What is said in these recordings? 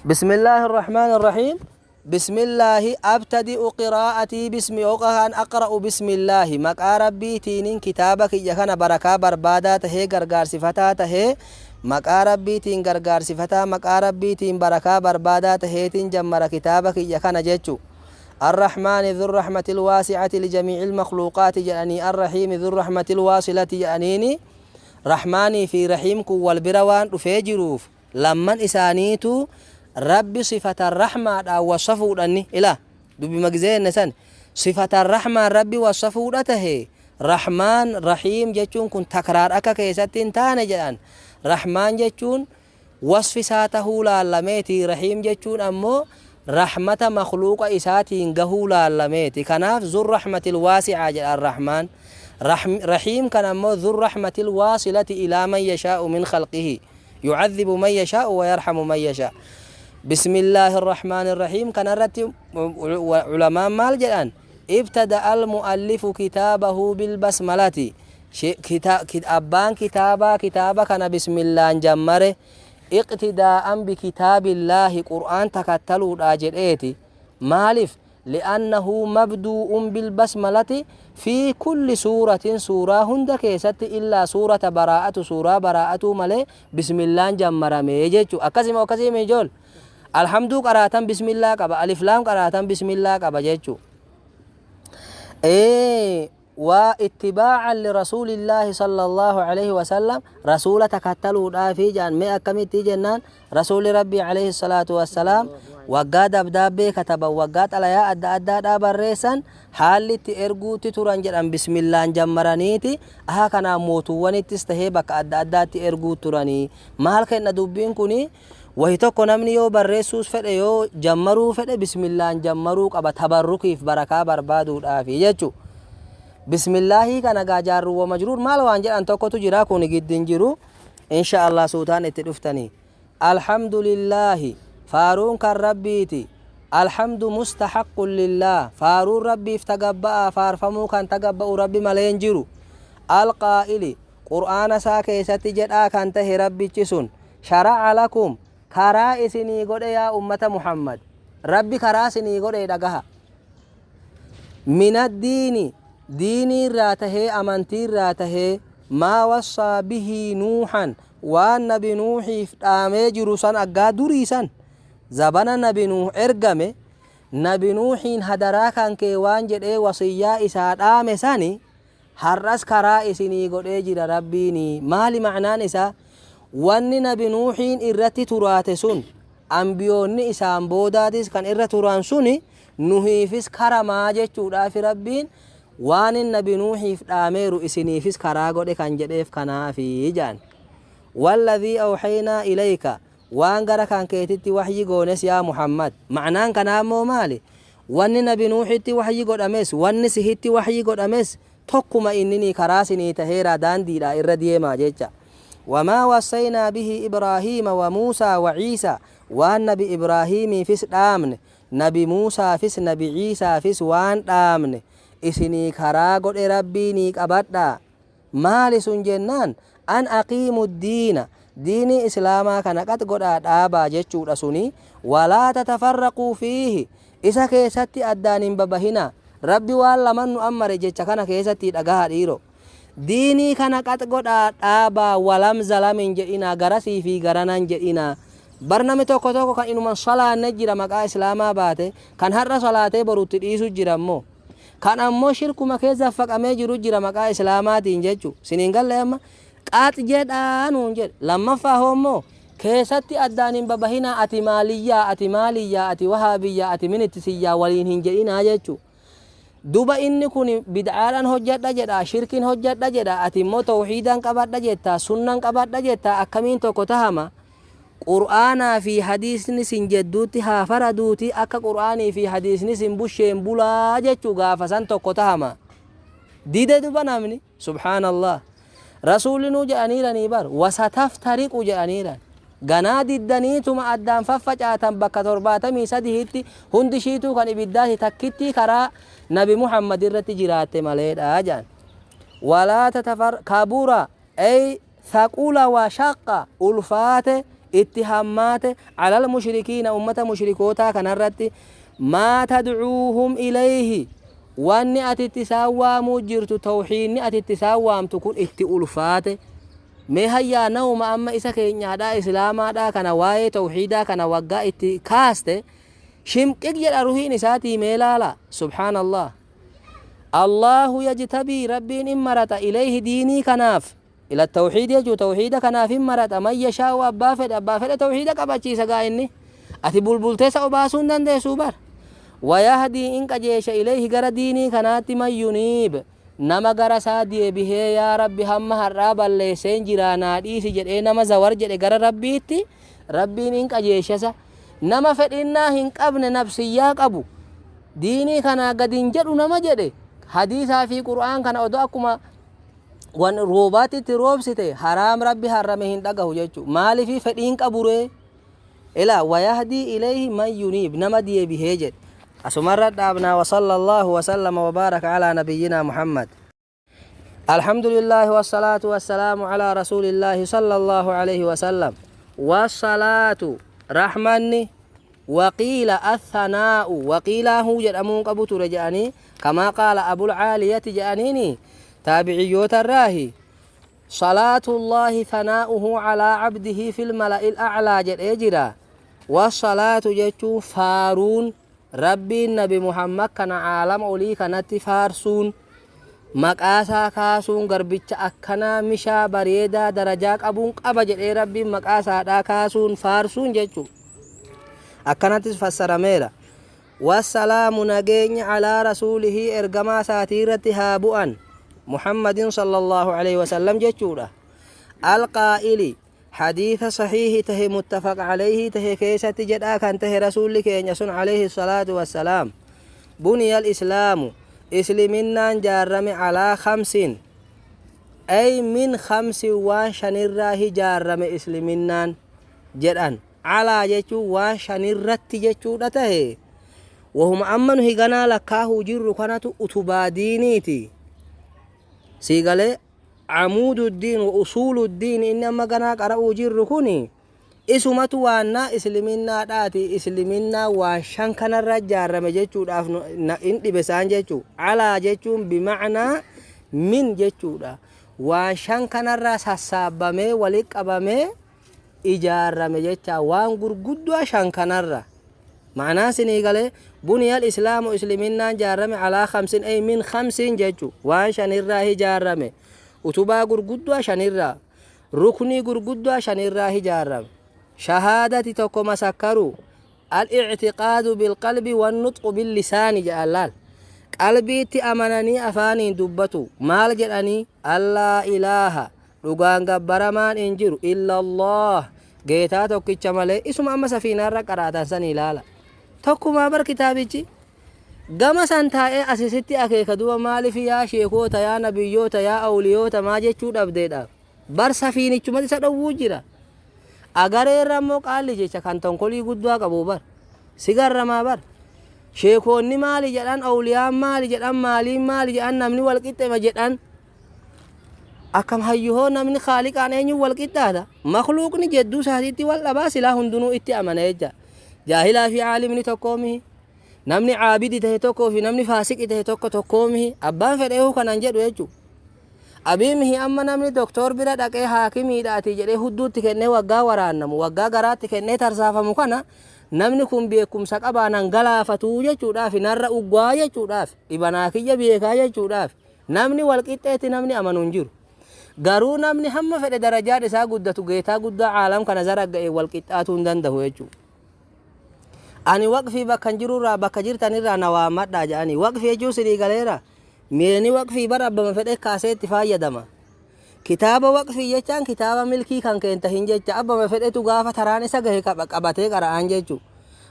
بسم الله الرحمن الرحيم. بسم الله أبتدئ قراءتي باسم أن أقرأ بسم الله مقا ربيتين كتابك يكن بركة بربادة تهي غرغار صفتا تهي مقا ربيتين غرغار صفتا مقا ربيتين بركة بربادة تهيتين جمر كتابك يكن جيتشو. الرحمن ذو الرحمة الواسعة لجميع المخلوقات جأني الرحيم ذو الرحمة الواصلة جأنيني رحماني في رحيمك والبروان رفيجروف لمن إسانيتو ربي صفة الرحمة وصفوا أني إلى دبي مجزين نسان صفة الرحمة ربي وصفوا أته رحمن رحيم جتون كن تكرار أكا كيستين تاني جان رحمن جتون وصف ساته لا لميتي رحيم جتون أمو رحمة مخلوق إساتين قهولا لميتي كناف ذو الرحمة الواسعة جل الرحمن رحيم كان أمو ذو الرحمة الواصلة إلى من يشاء من خلقه يعذب من يشاء ويرحم من يشاء. بسم الله الرحمن الرحيم كان رتي علماء مال جلان ابتدأ المؤلف كتابه بالبسملة أبان كتابا كتابا كان بسم الله جمره اقتداء بكتاب الله قرآن تكتلوا راجل مالف لأنه مبدوء بالبسملة في كل سورة سورة هند كيست إلا سورة براءة سورة براءة ملي بسم الله جمر ميجيتشو أكزم أكزم جول الحمد قرأتم بسم الله قبا ألف لام قرأتم بسم الله قبا جيتشو إيه واتباعا لرسول الله صلى الله عليه وسلم رسول تكتلوا في جان ما أكمل جنان رسول ربي عليه الصلاة والسلام وقاد أبدابي كتب وقاد على يا أدى أدى أدى الرئيسان حالي تأرجو تتران جرام بسم الله جمرانيتي أها كان موتواني تستهبك أدى أدى تأرجو تراني ما هل كنا دبين كوني وهي tokko namni yoo barreessuus fedhe yoo jammaruu fedhe bismillaan jammaruu qaba tabarrukiif barakaa barbaaduudhaafi jechu. Bismillaahi kana gaa jaarruu wa majruur maal waan jedhan tokkotu jira kun giddin jiru insha Allah suutaan itti dhuftanii. Alhamdulillaahi faaruun kan rabbiiti. Alhamdu mustahaqqun lillah faaruun rabbiif tagabba'a faarfamuu kan tagabba'u rabbi malee hin jiru. Alqaa'ili qur'aana isaa keessatti jedhaa kan tahe rabbichi sun shara'a lakum karaa isinii godhe yaa ummata Muhammad rabbi karaa isinii godhe dhagaha. Minaddiini diinii irraa tahee amantii irraa tahee maa wassaa bihii nuuxan waan nabi nuuxiif dhaamee jiru san aggaa durii san zabana nabi nuux ergame nabi nuuxiin hadaraa kan kee waan jedhee wasiyyaa isaa dhaame sani har'as karaa isinii godhee jira rabbiini. Maali ma'naan isaa? Wanni nabi nuuxiin irratti turaate sun ambiyoonni isaan boodaatis kan irra turan suni nuhiifis karamaa jechuudhaaf rabbiin waan nabi nuuxiif dhaameeru isiniifis karaa godhe kan jedheef kanaafi jaan. Walladhii awxaynaa ilayka waan gara kan keetitti waxyi goones yaa Muhammad. Ma'naan kanaa immoo maali? Wanni nabi nuuxitti waxyi godhames wanni sihitti waxyi godhames tokkuma innini karaa sinii taheera daandiidha irra deemaa jecha. وما وصينا به إبراهيم وموسى وعيسى وان نبي إبراهيم فيس دامن نبي موسى فيس نبي عيسى فيس وان دامن إسني كرا قد ربي نيك أبدا مالي سن جنان أن أقيموا الدين ديني إسلاما كان قد قد أبا جتشو رسوني ولا تتفرقوا فيه إسا كيستي أدان ببهنا ربي والله من أمر جتش كان كيستي أقاها ديرو diinii kana qax godhaa dhaabaa walam zalamin jedhinaa garasii fi garanan jedhinaa. Bar namni tokko tokko kan inuman salaanne jira maqaa islaamaa baate kan har'a salaatee borutti dhiisu jira ammoo kan ammoo shirkuma keessa faqamee jiru jira maqaa islaamaatiin jechu siniin galle amma qax jedhaa nuun jedhe. Lammaffaa hoommoo keessatti addaan hin babahinaa ati maaliyyaa ati maaliyyaa ati wahaabiyyaa ati minitti siyyaa waliin hin jedhinaa jechu. Duba inni kun bid'aadhaan hojjedha jedha shirkiin hojjedha jedha ati immoo tawhiidaan qabadha jetta sunnan qabadha jetta akkamiin tokko tahama qur'aanaa fi hadiisni sin jedduutti haa faraduuti akka qur'aanii fi hadiisni sin busheen bulaa jechuu gaafa san tokko tahama dide duba namni subhaanallah rasuulli nuu jedhaniiranii bar wasataftariqu jedhaniiran ganaa diddaniituma addaan faffacaatan bakka 73tti hundi ishiituu kan ibiddaati takkitti karaa nabi Muhammad irratti jiraatte maleedha jedhan. Walaa tatafar kabura ay thaqula wa shaqqa ulfaate Itti hammaate alal mushrikiina ummata mushrikootaa kanarratti maa tadcuuhum ilayhi wanni ati itti isaan waamuu jirtu tawxiidni ati itti isaan waamtu kun itti ulfaate. Mee hayyaa namuma amma isa keenyaadhaa islaamaadhaa kana waa'ee tawxiidaa kana waggaa itti kaaste shimqiq jedha ruhiin isaatii mee laala. Subhaanallah. Allahu yajtabii rabbiin in marata ilayhi diinii kanaaf ila tawxiid jechuu tawxiida kanaaf hin marata man yashaa'u abbaa fedhe abbaa fedhe tawxiida qabachiisa gaa inni ati bulbulteessa obaasuu hin dandeessuu bar wayahdii in qajeesha ilayhi gara diinii kanaatti man yuniib nama gara isaa deebihee yaa rabbi hamma har'aa balleesseen jiraa naa dhiisi jedhee nama zawar jedhe gara rabbiitti rabbiin in qajeeshasa nama fedhinnaa hin qabne nafsiyyaa qabu diinii kanaa gad hin jedhu nama jedhe hadiisaa fi qur'aan kana odoo akkuma wan roobaatti itti roobsite haraam rabbi harrame hin dhagahu jechu maalifi fedhiin qaburee ila wayahdii ilayhi man yuniib nama deebihee jedhe asumarra dhaabnaa wa sallallahu wa sallama wa baaraka alaa nabiyyinaa muhammad. Alhamdulillahi wassalaatu wassalaamu alaa rasuulillaahi sallallahu alayhi wasallam wassalaatu rahmanni waqiila athanaa'u waqiilaahuu jedhamuun qabu ture jedhanii kamaa qaala abul caaliyati jedhaniini taabiciyyoota irraahi salaatullaahi thanaa'uhu calaa cabdihi fil mala'il a'laa jedhee jira wassalaatu jechuun faaruun Rabbiin nabi Muhammad kana caalama olii kanatti faarsuun maqaasaa kaasuun garbicha akkanaa mishaa bareedaa darajaa qabuun qaba jedhee Rabbiin maqaa isaadhaa kaasuun faarsuun jechuu akkanattis fassarameera. Wassalaamu nageenyi alaa rasuulihii ergamaa isaatii irratti haa bu'an Muhammadin sallallahu alaihi wasallam jechuudha. Alqaa'ili hadiisa sahiihi tahe muttafaq alayhii tahe keessatti jedhaa kan tahe rasuulli keenya sun alayhi salaatu wassalaam buniya al-islaamu isliminnaan jaarrame alaa khamsin ay min khamsin waan shanirraa hijaarrame isliminnaan jedhan alaa jechuun waan shanirratti jechuudha tahe wahuma amma nuhi ganaa lakkaahuu jirru kanatu utubaa diiniiti sii galee Amuududdiin wa usuuluddiin inni amma ganaa qara'uu jirru kuni isumatu waannaa isliminnaadhaati isliminnaa waan shan kanarra jaarrame jechuudhaaf in dhibe isaan jechuu alaa jechuun bima'naa min jechuudha waan shan kanarraa sassaabbamee wali qabamee ijaarrame jecha waan gurguddaa shan kanarra ma'anaan sinii galee buniyal islaamu isliminnaan jaarrame alaa khamsin ay min khamsin jechu waan shanirraa ijaarrame utubaa gurguddaa shanirraa ruknii gurguddaa shanirraa ijaarrame shahaadati tokko masakkaru al-i'tiqaadu bilqalbi wannutqu billisaani jedhan laal qalbiitti amananii afaaniin dubbatu maal jedhanii allaa ilaaha Dhugaan gabbaramaan hin jiru illallaah geetaa tokkicha malee isuma amma safiinaarra qaraatan san ilaala. Tokkumaa bar kitaabichi gama san taa'ee asisitti akeeka duba maaliif yaa sheekoota yaa nabiyyoota yaa awliyoota maa jechuu dhabdeedha. Bar safiinichuma isa dhowwuu jira. Agareerra immoo qaalli jecha kan tonkolii guddaa qabu bar. Si garramaa bar. Sheekoonni maali jedhan awliyaan maali jedhan maaliin maali jedhan namni wal qixxema jedhan. Akkam hayyuhoo namni khaaliqaan eenyuun wal qixxaata? Makhluuqni jedduu isaatiitti wal dhabaa silaa hundinuu itti amana jecha. Jaahilaa fi aalimni tokkoo mihi. Namni caabidi tahe tokkoo fi namni faasiqi tahe tokko tokkoo mihi. Abbaan fedheehuu kanan jedhu jechu. Abii mihi amma namni doktoor bira dhaqee haakimiidha ati jedhee hudduutti kennee waggaa waraannamu, waggaa garaatti kennee tarsaafamu kana namni kun beekumsa qabaa nan galaafatuu jechuudhaafi narra uggaa jechuudhaafi dhibanaa kiyya beekaa jechuudhaafi. Namni wal qixxeetti namni amanu hin jiru. Garuu namni hamma fedhe darajaan isaa guddatu geetaa guddaa caalam kana zaragga'e wal qixxaatuu hin danda'u jechuudha. Ani waqfii bakka hin jirurraa bakka jirtanirraa na waammadhaa jedhanii. Waqfii jechuun sinii galeera. Miini waqfii bara abbama fedhe kaasee itti fayyadama. Kitaaba waqfii jechaan kitaaba milkii kan kee hin tahin jecha abbama fedhetu gaafa taraan isa gahe qabatee qara'aan jechuudha.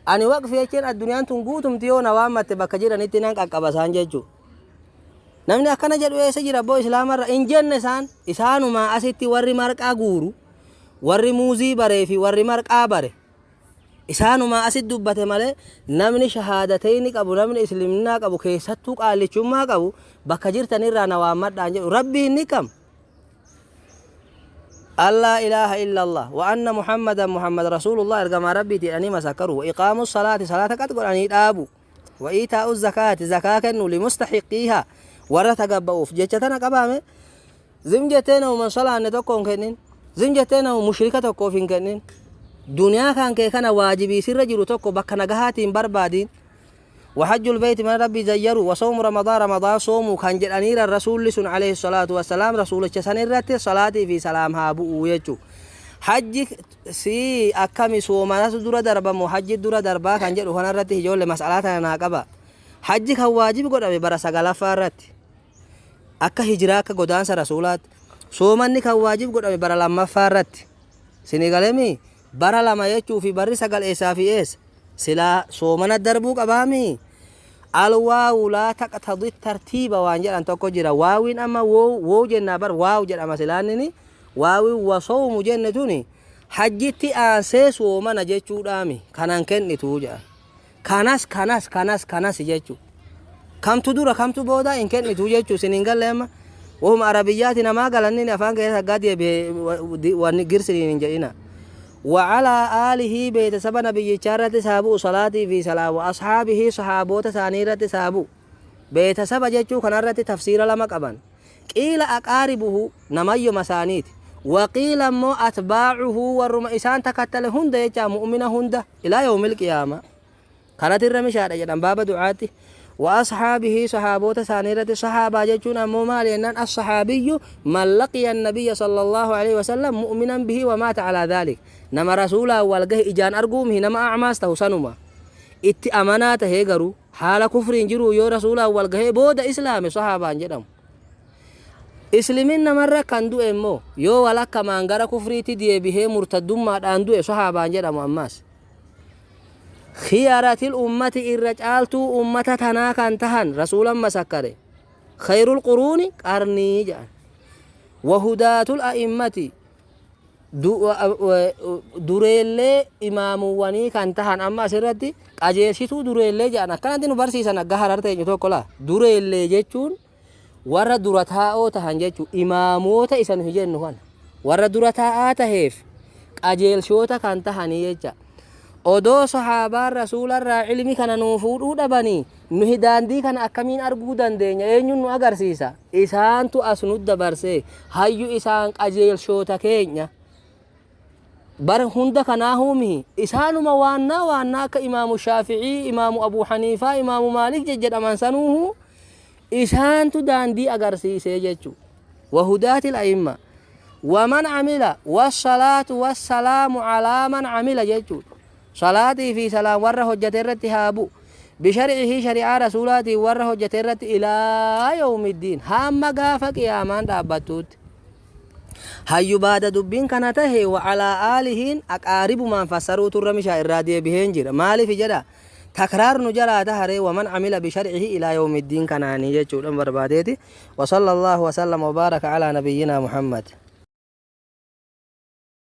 Ani waqfii jechuun addunyaan tun guutumti yoo na waammatte bakka jiranitti nan qaqqaba isaan jechuudha. Namni akkana jedhu eessa jira abboo islaamarra hin jenne isaan isaanumaa asitti warri marqaa guuru warri muuzii baree fi warri marqaa bare isaanumaa asitti dubbate malee namni shahaadatayni qabu namni islimnaa qabu keessattuu qaallichummaa qabu bakka jirtanirraa na waammadhaan jedhu rabbiin ni kam. Allaa ilaaha illallah wa anna Muhammadan Muhammad rasuulullah ergamaa Rabbiiti jedhanii masakkaru, wa iqaamu salaati salaata qat godhanii dhaabu, wa iitaa'u zakaati zakaa kennu, limustahiqiiha warra tagabba'uuf jecha tana qabaame. Zim jettee namuma hin salaanne tokko hin kennin, zim jettee nama mushrika tokkoof hin kennin. Duniyaa kan kee kana waajibii sirra jiru tokko bakka nagahaatiin barbaadiin. Wahajjul beeyti mana Rabbii zayyaru, wa sawmu Ramadaan Ramadaan soomuu kan jedhaniiran rasuulli sun alayhi salaatu wassalaam rasuulicha san irratti salaatii fi salaam haa bu'uu jechuu. Hajji si akkami, soomanatu dura darba moo hajji dura darbaa kan jedhu kanarratti ijoolle mas'alaa tana naa qaba. Hajji kan waajib godhame bara sagalaffaa irratti akka hijiraa, akka godaansa rasuulaatti. Soomanni kan waajib godhame bara lammaffaa irratti. Sini galemi bara 2 jechuu fi barri 9 eessaa fi eessa? Silaa soomana darbuu qabaami? Alwaawu laa taqtadi tartiiba waan jedhan tokko jira. Waawiin amma woow woow jennaa bar, waaw jedhama silaannini. Waawiin wasoomu jenne tuni hajjitti aansee soomana jechuudhaami, kanan kennitu jedhan. Kanas kanas kanas kanas jechuu. Kamtu dura kamtu booda hin kennitu jechuu. Isin hin galle amma. Wahuma arabiyyaati namaa galannini afaan keessa haggaa deebi'e wanni girsiniin hin jedhina. Wa'alaa aalihii beetasaba nabiyyichaa irratti isaa bu'u salaatii fi salaam, wa ashaabihii sahaaboota isaanii irratti isaa bu'u. Beetasaba jechuu kanarratti tafsiira lama qaban. Qiila aqaaribuhu namayyoma isaaniiti. Waqiila immoo atbaacuhu warruma isaan takattale hunda jechaa mu'mina hunda ilaa yawmil qiyaamaa. Kanatu irra mishaadha jedhan baaba du'aatti. Wa ashaabihi sahaaboota isaanii irratti. Sahaabaa jechuun ammoo maali jennaan, as-sahaabiyyu man laqiya an-nabiyya sallallahu alaihi wasallam mu'minan bihi wa maata alaa dhaalik. Nama rasuulaan wal gahe ijaan arguu mihi, nama a'maas tahu sanuma. Itti amanaa tahee garuu haala kufriin jiruu yoo rasuulaan wal gahee booda islaame sahaabaan jedhamu. Islimin namarra kan du'e immoo yoo walakkamaan gara kufriitti deebihee murtaddummaadhaan du'e sahaabaan jedhamu ammaas. Khiyaratil ummati irra caaltuu ummata tanaa kan tahan rasuulan masakkare. Khayrul quruuni qarnii jedhan. Wahudaatul a'immati dureellee imaamuwwanii kan tahan. Amma asirratti qajeelchituu dureellee jedhan akkanatti nu barsiisan agga harar teenyu tokko laa. Dureellee jechuun warra dura taa'oo tahan jechuu, imaamoota isa nuyi jennu kana warra dura taa'aa taheef qajeelshoota kan tahanii jecha. Odoo sahaabaan rasuularraa ilmi kana nuu fuudhuu dhabanii nuyi daandii kana akkamiin arguu dandeenya? Eenyuun nu agarsiisa? Isaantu as nu dabarsee hayyu, isaan qajeelshoota keenya bar hunda kanaahuu mihi. Isaanuma waannaa waannaa akka imaamu Shaafi'ii, imaamu Abuu Haniifaa, imaamu Maalik jejjedhaman sanuuhu isaantu daandii agarsiisee jechu. Wahudaatil a'imma waman amila, wassalaatu wassalaamu alaa man amila jechuudha. Salaatii fi salaam warra hojjate irratti haa bu'u, bishar'ihii shari'aa rasuulaatiin warra hojjate irratti, ilaa yawmiddiin hamma gaafa qiyaamaan dhaabbattuutti. Hayyu baada dubbiin kana tahe wa alaa aalihiin aqaaribumaan fassaruutu irra mishaa irraa deebiheen jira. Maaliif jedha? Takraar nu jalaa taharee waman amila bishar'ihi ilaa yawmiddiin kanaanii jechuudhan barbaadeeti. Wa sallallahu wa sallama wa baaraka alaa nabiyyinaa Muhammad.